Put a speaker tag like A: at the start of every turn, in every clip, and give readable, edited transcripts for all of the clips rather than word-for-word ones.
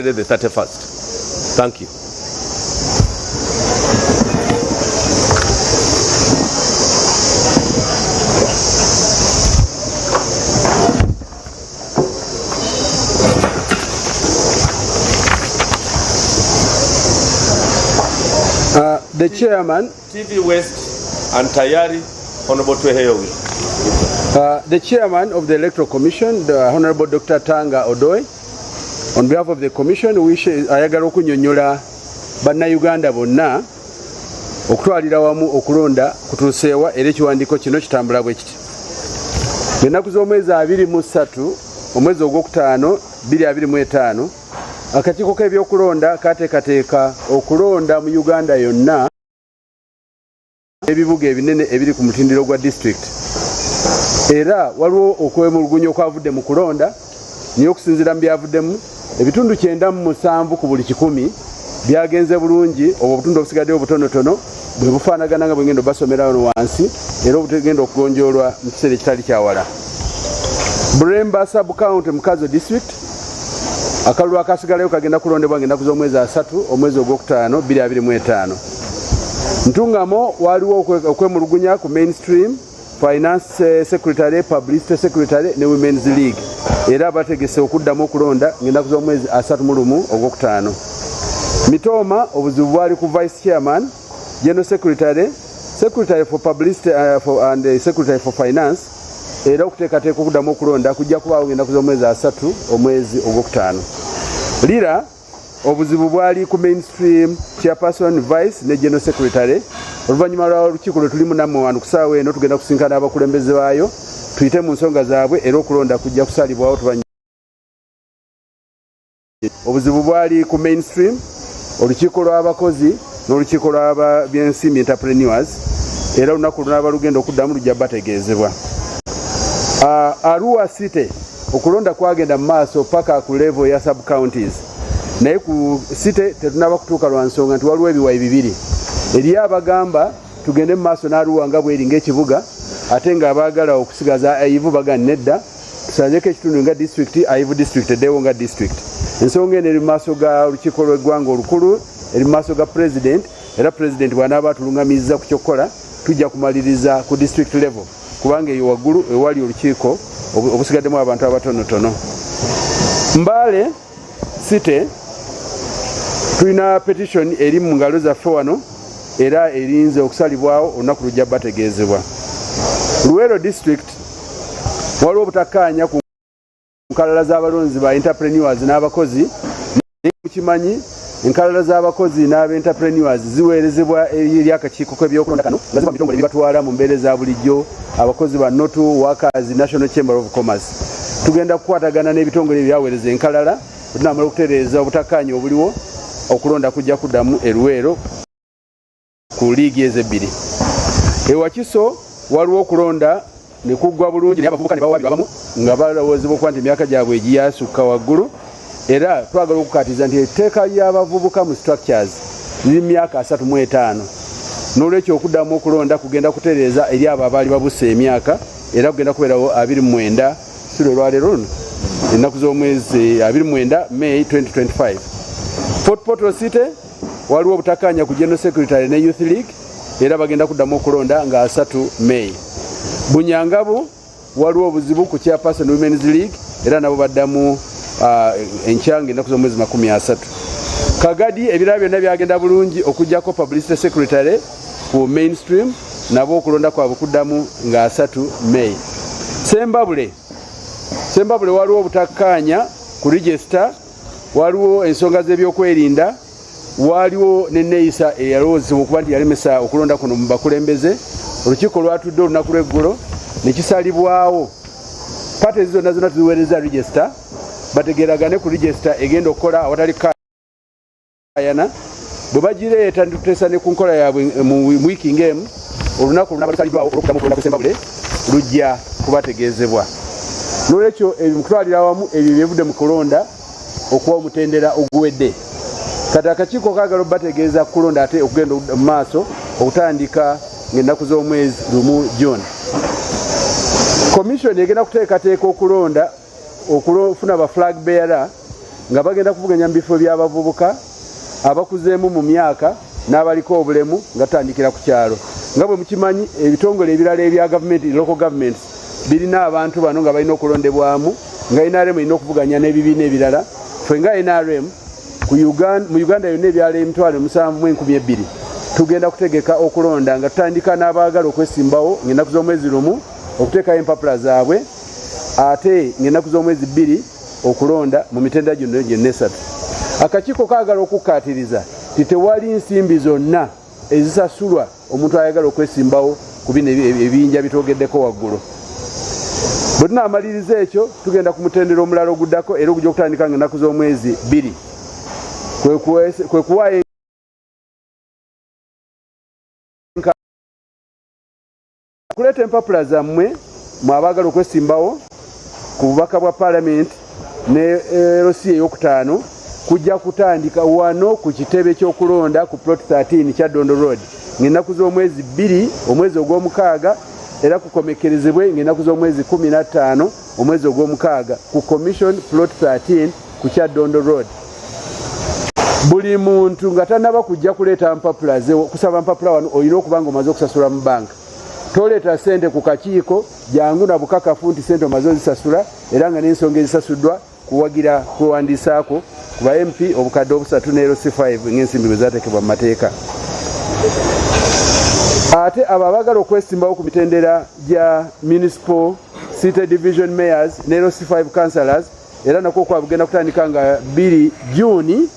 A: The 31st. Thank you.
B: The chairman.
A: TV West and Tayari, Honorable Tweheyo Owino.
B: The chairman of the Electoral Commission, the Honorable Dr. Tanga Odoi, on behalf of the commission wishes ayagala okunyonyola bannayuganda bonna okutwalira wamu okulonda kutuuseewa era ekiwandiiko kino kitambula bwe kiti. Ennaku z'omwezi 23 omwezi ogwokutaano 2025 akakiiko k'ebyokulonda kateekateeka okulonda mu Uganda yonna ebibuga ebinene ebiri ku mutindiro gwa disitulikiti era waliwo okwemulugunya okwavudde mu kulonda naye okusinziira mu byavuddemu ebitundu 97 ku buli kikumi byagenze bulungi obwo obutundu obusigaddeyo obutonotono bwe bufaanagana nga bwengenda obasomera wano wansi era obutagenda okugonjoolwa mu kiseera ekitali kyawala. Buremba sub county mu Kazo district akalulu akasigalayo kagenda kulondebwa ng'ennaku z'omwezi asatu omwezi ogwokutaano 2025. Ntungamo waliwo okwemulugunya ku mainstream finance eh, secretary, publicity secretary ne women's league era bategese okuddamu okulonda ng'ennaku z'omwezi 31 ogwokutaano. Mitooma obuzibu bwali ku vice chairman, general secretary, secretary for publicity uh, for, and uh, secretary for finance era okuteekateeka okuddamu okulonda kujja kubaawo ng'ennaku z'omwezi asatu omwezi ogwokutaano. Lira Obuzibu bwali ku mainstream chairperson, vice ne general secretary. Oluvannyuma lwa lukiiko lwe tulimu nammwe wano ku ssaawa eno tugenda kusinkana abakulembeze baayo tuyite mu nsonga zaabwe era okulonda kujja kusalibwawo tuba Obuzibu bwali ku mainstream, olukiiko lw'abakozi n'olukiiko lw'ababyensimbi entrepreneurs era olunaku lunaaba lugenda okuddamu lujja bategeezebwa. Uh, Arua City Okulonda kwagenda mu maaso paka ku level ya sub counties naye ku city tetunaba kutuuka lwa nsonga nti waliwo ebiwayi bibiri. Eriyo abagamba tugende mu maaso n'Arua nga bweri ng'ekibuga ate nga abaagala okusigaza Ayivu bagamba nedda tusanzeko ekitundu nga disitulikiti, Ayivu disitulikiti eddewo nga disitulikiti. Ensonga eno eri mu maaso ga lukiiko lw'eggwanga olukulu, eri mu maaso ga pulezidenti era pulezidenti bw'anaaba atulungamizza ku ky'okukola tujja kumaliriza ku disitulikiti level. kubanga eyo waggulu ewali olukiiko obusigaddemu abantu abatonotono. Mbale City tulina petition eri mu ngalo zaffe wano era erinze okusalibwawo olunaku lujja bategeezebwa. Luweero district waliwo obutakkaanya ku nkalala z'abalonzi ba entrepreneurs n'abakozi naye mukimanyi enkalala z'abakozi n'aba entrepreneurs ziweerezebwa eri akakiiko k'ebyokulonda kano nga ziva mu bitongole ebibatwala mu mbeera eza bulijjo abakozi ba Notu Workers National Chamber of Commerce. Tugenda kukwatagana n'ebitongole ebyaweereza enkalala bwe tunaamala okutereeza obutakkaanya obuliwo okulonda kujja kuddamu e Luweero. ku liigi ezo ebbiri. E Wakiso waliwo okulonda ne kuggwa bulungi naye abavubuka ne bawaabirwa abamu nga balowoozebwa okuba nti emyaka gyabwe egiyasukka waggulu era twagala okukaatiza nti etteeka ly'abavubuka mu structures liri mu myaka 35 n'olwekyo okuddamu okulonda kugenda kutereeza eri abo abaali babusse emyaka era kugenda kubeerawo 29 si lwe lwaleero luno ennaku z'omwezi 29 May 2025. Fort Portal City Waliwo obutakkaanya ku General Secretary ne Youth League era bagenda kuddamu okulonda nga asatu May. Bunyangabu waliwo obuzibu ku Chairperson Women's League era nabo baddamu uh, enkya nga ennaku z'omwezi 30. Kagadi ebirala byonna byagenda bulungi okuggyako Publicity Secretary ku mainstream nabo okulonda kwabwe kuddamu nga asatu May. Sembabule Sembabule waliwo obutakkaanya ku register Waliwo ensonga z'ebyokwerinda, waaliwo n'enneeyisa eyalowoozebwa okuba nti yalemesa okulonda kuno mu bakulembeze. Olukiiko lwatudde olunaku lw'eggulo ne kisalibwawo parties zonna zonna tuziweerezza register bategeeragane ku register egenda okukola awatali kukaayana. Bwe bagireeta ne tuteesa ne ku nkola yaabwe mu wiiki ng'emu, olunaku olunaaba lusaliddwawo olw'okuddamu okulonda kw'e Ssembabule lujja kubategeezebwa. Noolwekyo ebyo mu kutwalira awamu ebyo byebivudde mu kulonda okuwa omutendera oguwedde. Kati akakiiko kaagala obategeeza ku kulonda ate okugenda mu maaso okutandika ng'ennaku z'omwezi lumu June. Commission egenda kuteekateeka okulonda okufuna ba flag bearer. nga bagenda kuvuganya mu bifo by'abavubuka, abakuzeemu mu myaka n'abaliko obulemu nga tutandikira ku kyalo. Nga bwe mukimanyi, ebitongole ebirala ebya gavumenti, local governments, birina abantu bano nga balina okulondebwamu nga nrm erina okuvuganya n'ebibiina ebirala. Ffe nga nrm ku Uganda, mu Uganda yonna ebyalo 72,000 tugenda kutegeka okulonda nga tutandika n'abaagala okwesimbawo ng'ennaku z'omwezi 1 okuteekayo empapula zaabwe ate ng'ennaku z'omwezi 2 okulonda mu mitendera gyonna gyonna esatu. Akakiiko kaagala okukkaatiriza nti tewali nsimbi zonna ezisasulwa omuntu ayagala okwesimbawo ku bino ebiyinja bitwogeddeko waggulu. Bwe tunaamaliriza ekyo tugenda ku mutendera omulala oguddako era ogujja okutandika ng'ennaku z'omwezi 2 kwe kuwaayo Okuleeta empapula zammwe mwe abaagala okwesimbawo ku bubaka bwa Palamenti ne LC eyokutaano kujja kutandika wano ku kitebe ky'okulonda ku Plot 13 Kyaddondo Road ng'ennaku z'omwezi 2 omwezi ogw'omukaaga era kukomekkerezebwe ng'ennaku z'omwezi 15 omwezi ogw'omukaaga ku Commission Plot 13 ku Kyaddondo Road. Buli muntu nga tanaba kujja kuleeta mpapula ze kusaba mpapula wano olina okuba nga omaze okusasula mu banka. Toleeta ssente ku kakiiko, jangu na bukakafu nti ssente omaze ozisasula era nga n'ensonga ezisasuddwa kuwagira kwewandiisaako ku ba MP obukadde obusatu ne LC5 ng'ensimbi bwe zaateekebwa mu mateeka. Ate abo abaagala okwesimbawo ku mitendera gya municipal city division mayors ne LC5 councillors era nakwo kwa kugenda kutandika nga 2 Juni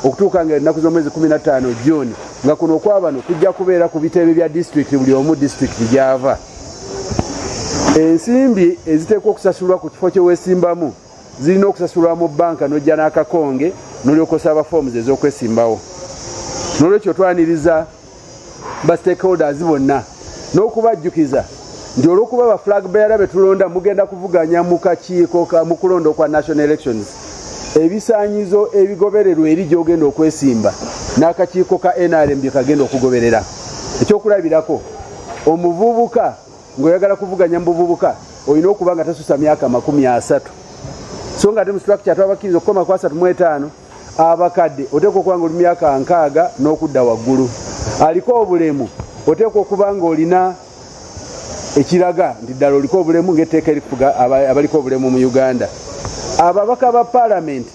B: okutuuka nga ennaku z'omwezi 15 Juni nga kuno okwabano kujja kubeera ku bitebe bya disitulikiti buli omu disitulikiti gy'ava. Ensimbi eziteekwa okusasulwa ku kifo kye weesimbamu zirina okusasulwa mu bbanka n'ojja n'akakonge n'olyoka osaba foomu ez'okwesimbawo. N'olwekyo twaniriza ba stakeholders bonna n'okubajjukiza nti olw'okuba ba flag bearer be tulonda mugenda kuvuganya mu kakiiko mu kulonda okwa national elections, ebisaanyizo ebigobererwa eri gy'ogenda okwesimba n'akakiiko ka NRM bye kagenda okugoberera. Ekyokulabirako, omuvubuka ng'oyagala kuvuganya mu buvubuka olina okuba nga tasusa myaka 30, so nga ate mu structure twabakkiriza okukoma ku 35. Abakadde oteekwa okuba nga oli myaka 60 n'okudda waggulu. Aliko obulemu oteekwa okuba ng'olina ekiraga nti ddala oliko obulemu ng'etteeka erifuga abaliko obulemu mu Uganda. Ababaka ba Palamenti,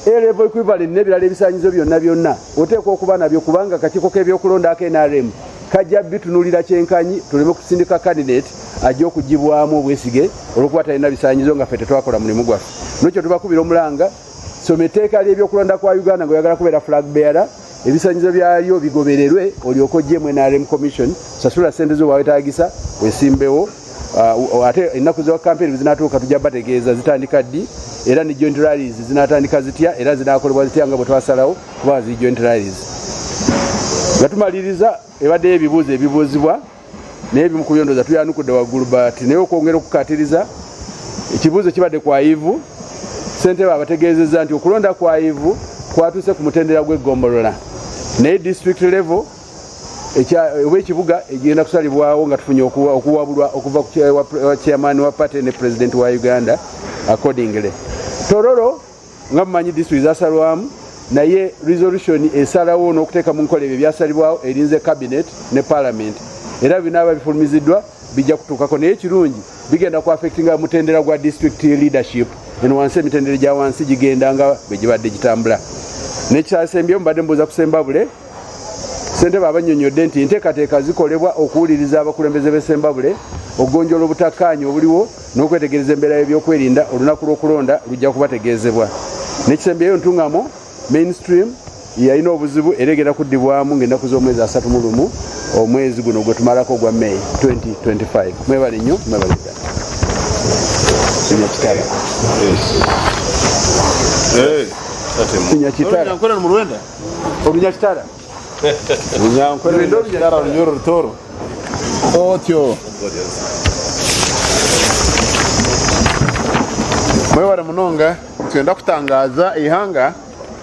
B: A-level equivalent n'ebirala ebisaanyizo byonna byonna oteekwa okuba nabyo kubanga akakiiko k'ebyokulonda aka NRM kajja bitunuulira kyenkanyi tuleme kusindika candidate ajja okuggyibwamu obwesige olw'okuba talina bisaanyizo nga ffe tetwakola mulimu gwaffe. N'olwekyo tubakubira omulanga. Soma etteeka ly'ebyokulonda kwa Uganda ng'oyagala kubeera flag bearer, ebisanyizo byalyo bigobererwe olyoke ojje mu NRM Commission, sasula ssente zo bwawetaagisa wesimbewo. Ate ennaku za kampeyini bwe zinaatuuka tujja bategeeza zitandika ddi era ne joint rallies zinaatandika zitya era zinaakolebwa zitya nga bwe twasalawo kuba ziri joint rallies. Nga tumaliriza ebaddeyo ebibuuzo ebibuuzibwa naye ebimu ku byo ndowooza tuyanukudde waggulu but naye okwongera okukkaatiriza ekibuuzo kibadde ku ayivu ssentebe abategeezezza nti okulonda ku ayivu kwatuuse ku mutendera gw'eggombolola naye district level oba ekibuga egenda kusalibwawo nga tufunye okuwabulwa okuva ku chairman wa party ne president wa Uganda accordingly. Tororo nga mumanyi district zasalwamu naye resolution esalawo n'okuteeka mu nkola ebyo ebyasalibwawo erinze cabinet ne parliament era binaaba bifulumiziddwa bijja kutuukako naye ekirungi bigenda ku affectinga mutendera gwa district leadership eno wansi emitendera gya wansi gigenda nga bwe gibadde gitambula. N'ekyasembyeyo mubadde mbuuza ku Sembabule. Ssentebe abannyonnyodde nti enteekateeka zikolebwa okuwuliriza abakulembeze b'e Ssembabule, okugonjoola obutakkaanya obuliwo n'okwetegereza embeera y'ebyokwerinda olunaku lw'okulonda lujja kubategeezebwa. N'ekisembyeyo Ntungamo Mainstream yalina obuzibu era egenda kuddibwamu ng'ennaku z'omwezi 31 omwezi guno gwe tumalako ogwa May 2025. Mwebale nnyo, mwebale ddala. Nyakitara. Nyakitara. Orunyakitara.
C: Runyankore Runyakitara Runyoro Rutoro. Otyo. Mwebare munonga nitwenda kutangaaza eihanga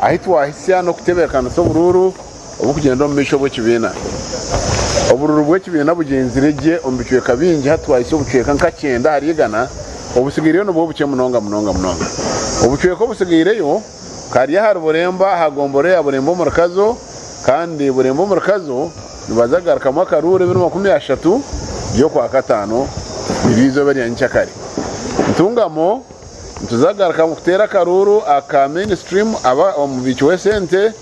C: ahu twahitsya n'okutebeekanisa oburuuru oburikugyenda omu maisho obw'ekibiina. Oburuuru bw'ekibiina bugyenzire gye omu bicweka bingi hati twahitsya obucweka nka kyenda ahari igana obutsigaireyo nibwo bukye munonga munonga munonga. Obucweka obutsigaireyo. Kari ahari Burembo aha gomborora ya Burembo omuri Kazo kandi Burembo omuri Kazo nibaza kugarukamu akaruuru ebiro 30 by'Okwakataano niryo eizooba erya nyenkyakare. Ntungamo nituza kugarukamu kuteera akaruuru aka Mainstream aba omubiiki w'esente,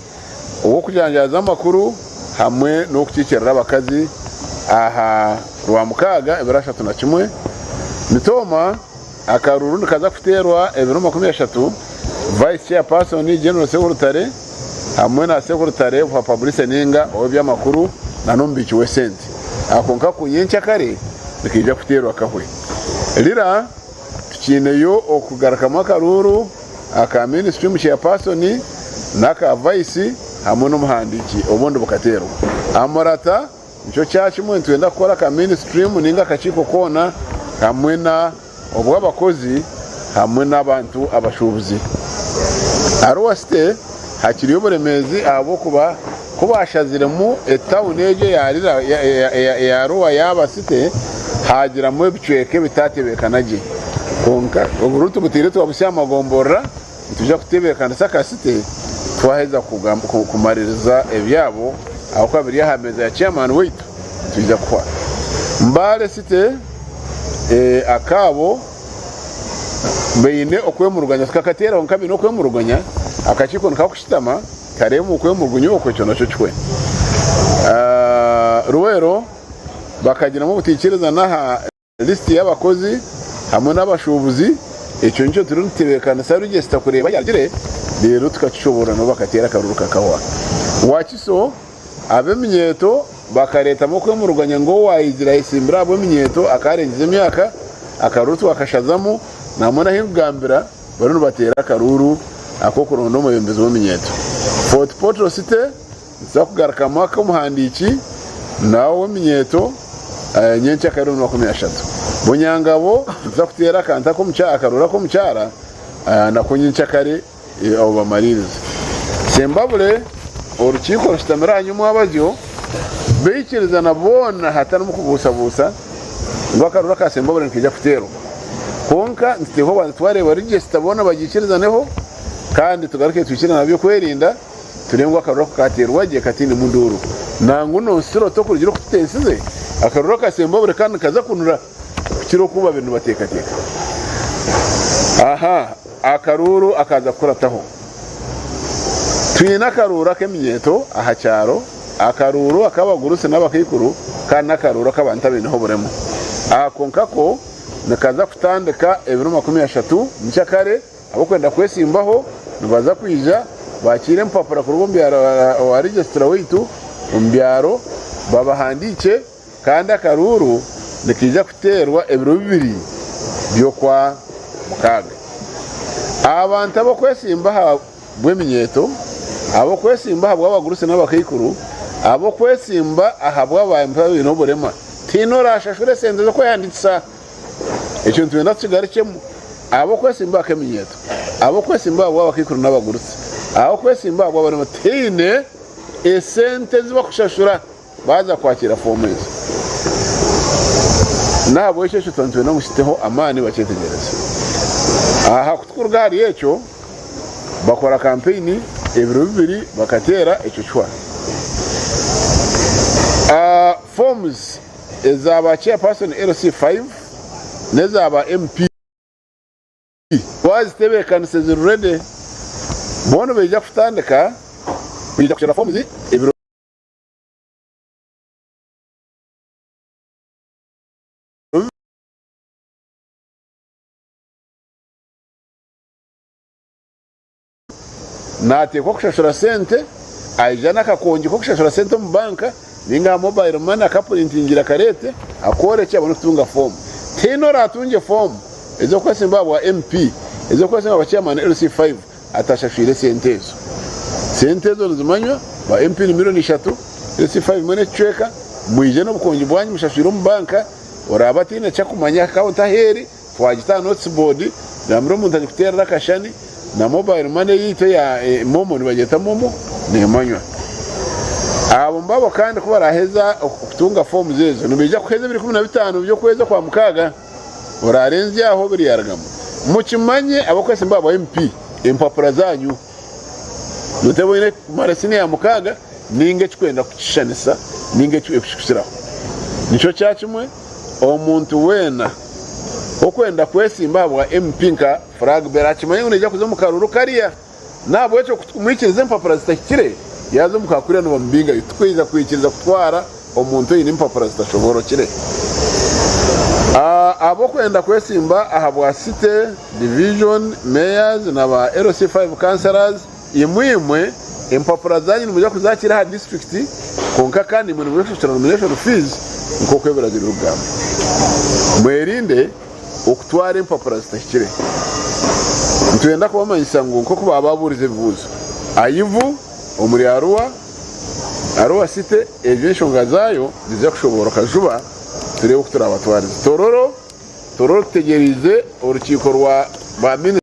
C: ow'okujanjaaza amakuru hamwe n'okukiikirira abakazi aha Rwamukaaga ebiro 31. Mitooma Akaruuru nikaza kuteerwa ebiro 30, Vice Chairperson General Sekurutare hamwe na Sekurutare wa Publicity ninga ow'ebyamakuru na n'omubiiki w'esente. Ako nkaku nyenkyakare nikaija kuteerwa kahwe. Lira tukiineyo okugarukamu akaruuru aka Mainstream Chairperson n'aka Vice hamwe n'omuhandiiki obundi bukateerwa. Amurata. Nikyo kya kimwe nitwenda kukora aka mainstream ninga akakiiko koona hamwe na obw'abakozi hamwe n'abantu abashuubuzi. Arua City hakiriyo oburemeezi ahabw'okuba ku baashaziremu etawuni egyo eya Arua yaaba City haagiramu ebicweka ebitaatebeekana gye. Kwonka obururu tubutaire twabutsya aha magomborora. Nitwija kutebeekanisa akasite twaheza kumaririza ebyabo ahabw'okuba biri aha meeza ya chairman waitu nitwija kuhwa. Mbale City akaabo baine okwemuruganya tukakateeraho nka baine okwemuruganya akakiiko nikakushutama kareebe omu kwemuruganya okwo ekyo nakyo kihwe. Luweero bakagiramu obutaikirizana aha Lisiti y'abakozi hamwe n'abashuubuzi, ekyo nikyo turiyo nitutebeekanisa register kureeba yarugire reero tukakishoboorora nabo bakateera akaruru kakahwa. Wakiso, ab'eminyeeto bakareetamu okwemuruganya ngu owaayizire ayetsimbire ahabw'eminyeeto akaarengyeza emyaka, akaruru twakashazamu namwe n'ahu ndikugambira bariyo nibateera akaruru ak'okuronda omwebembezi w'eminyeeto. Fort Portal City, Nituza kugarukamu ak'omuhandiiki nawe w'eminyeeto nyenkyakare 30. Bunyangabo nituza kuteera akantu akaruru ak'omukyara nako nyenkyakare abo bamariirize. Sembabule orukiiko rushutamire aha nyomwabazyo baikirizana boona hatarimu kubuusabuusa ngu akaruru aka Sembabule nikaija kuteerwa. Kwonka nituteekwa kubanza twareeba register boona bagiikirizaneho kandi tugaruke twikirize n'abeby'okwerinda. Tureebe ngu akaruru ako kaateerwa gye katainemu nduuru. Nangwa nonsirota okurugira oku tutensize, akaruru akasemba buri kandi nikaza kunura kukira oku babaire nibateekateeka. Aha, akaruuru akaaza kukurataho. Twine akaruuru ak'eminyeeto aha kyaro, akaruuru ak'abagurusi n'abakaikuru kandi n'akaruuru ak'abantu abaineho oburema. Ako nkako nikaza kutandika ebiro 30 nkyakare. Abarikwenda kwetsimbaho nibaza kwija bakiire empapura kuruga omu byaro owa regisitara waitu omu byaro babahandiikye kandi akaruuru nikaija kuteerwa ebiro bibiri by'okwa mukaaga. Abantu abarikwetsimba aha bw'eminyeeto, abarikwetsimba aha bw'abagurusi n'abakaikuru, abarikwetsimba aha bw'abantu abaine oburema, tihaine oraashashure esente z'okwehandiikisa. Ekyo nitwenda tukigarukyemu. Ab'okwesimba ak'eminyeeto, ab'okwesimba ahabw'abakaikuru n'abagurusi, ab'okwesimba ahabw'abarema tihaine esente ezi barikushashura baaza kwakiira foomu ezo. N'ahabw'ekyo ekyo twaba nitwenda ngu kiteho amaani bakyetegyereze. Aha kutukuruga ahari ekyo, bakora kampeyini ebiro bibiri bakateera ekyo kihwa. Forms eza ba Chairperson LC5 n'eza ba MP twazitebeekanisa ziri ready. Bo nibaija kutandika kwija kusherura forms ebiro Naateekwa kushashura sente, aija n'akakongi k'okushashura sente omu banka nainga aha mobile money akapurintingira akareete akoorekye abone kutunga foomu. Tihaine oraatungye foomu ez'okwesimba aha bwa MP, ez'okwesimba aha bwa chairman LC5 atashashwire sente ezo. Sente ezo nizimanywa, ba MP ni milioni ishatu, LC5 emwe n'ekicweka, mwije n'obukongi bwanyu mushashwire omu banka, oraabe ataine ki akumanya akawunti ahu eri, Twagita aha notice board nambere omuntu arikuteerera akashani na mobile money eyaitu eya momo nibagyeta momo nemanywa. Abo mbabo kandi kubaraheza kutunga forms ezo nibaija kuheza ebiro 15 by'okwezi okwa mukaaga orarenzya aho biri yarugamu. Mukimanye abakwesimba aha bwa MP empapura zanyu. Noteeba oine kumara siniya ya mukaaga ninga ekikwenda kukishushanisa ninga ekikukiraho. Nikyo kya kimwe omuntu weena okwenda kwesimba ahabwa MP nka flag bearer akimanye ngu naija kuza omu karuuru kariya. N'ahabw'ekyo ku tukumwikiriza empapura zitahikire, yaaza omu ka kuriya nibamubingayo. Tikwija kwikiriza kutwara omuntu oine empapura zitashoboorokire. Ab'okwenda kwesimba aha bwa City, Division, Mayors na ba LC5 Councillors, imwe imwe empapura zaanyu nimwija kuzakiira aha disiturikiti kwonka kandi imwe nimwija kushashura nomination fees nk'oku ebiragiro birikugamba. Mwerinde. Okutwara empapura zitahikire. Nitwenda kubamanyisa ngu nk'oku baababuurize ebibuuzo, Ayivu omuri Arua, Arua City, egyo enshonga zaayo niziija kushobooroka juba tureebe oku turaabatwarize. Tororo, Tororo tutegyereize orukiiko rwa ba minisita.